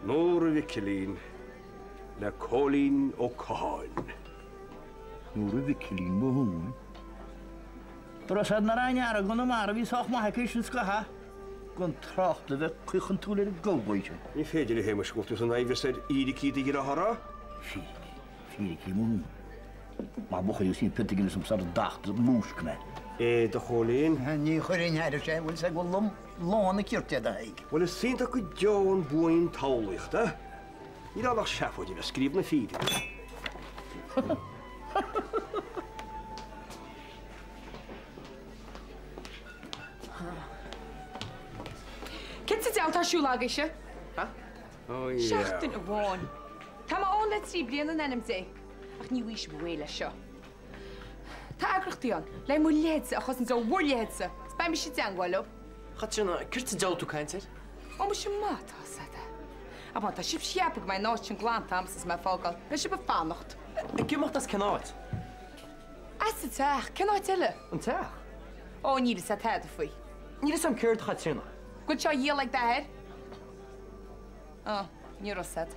Nóra Mhicilín le Cóilín Ó Catháin. Nóra Mhicilín mo thóin. Dá raibh siad nár aon fhear i gConamara a bhí sách maith aici sin scaithe gan trácht le bheith caochantúil ar an gcowboy sin. Ní féidir a Shéamais go bhfuil tú san aimhreas ar fhíricí do dhearthára. Fíricí, fíricí mo thóin. Maith buachaill agus ní pionta Guinness um sar dacht múisc mé. É do Chóilín. Ní chuirfinn thairis é, bhfuil 's ag bhfuil lom lán na cirte i do thigh. Bhuel is iontach go deo an buain tsamhlaíochta. Níl ann ach seafóid a bheith ag scríobh na fírinne. Céard sa diabhal atá ar siúl agaibhse? Seachtain amháin. Tá mé ann le 3 bliana in ainm Dé, ach ní bhfaighidh sibh réidh leis seo. Tá eagraíochtaí ann le mo leithéidse a chosaint ó bhur leithéidse, is beidh mise i dteangmháil leo. Chaitríona, céard sa diabhal tú ag caint air? Ó muise má tá 's a'd. Ach má tá sibh cheapadh go mbeidh an áit sin glanta a'msa is mé ag fágáil, beidh sibh ag fanacht. Ag imeacht as cén áit? As an teach, cén áit eile? An teach? Ó níl 'fhios a'd tada faoi. Níl 'fhios a'm céard, a Chaitríona? Go bhfuil sé á dhíol ag d'athair? Ó, ní raibh 's a'd.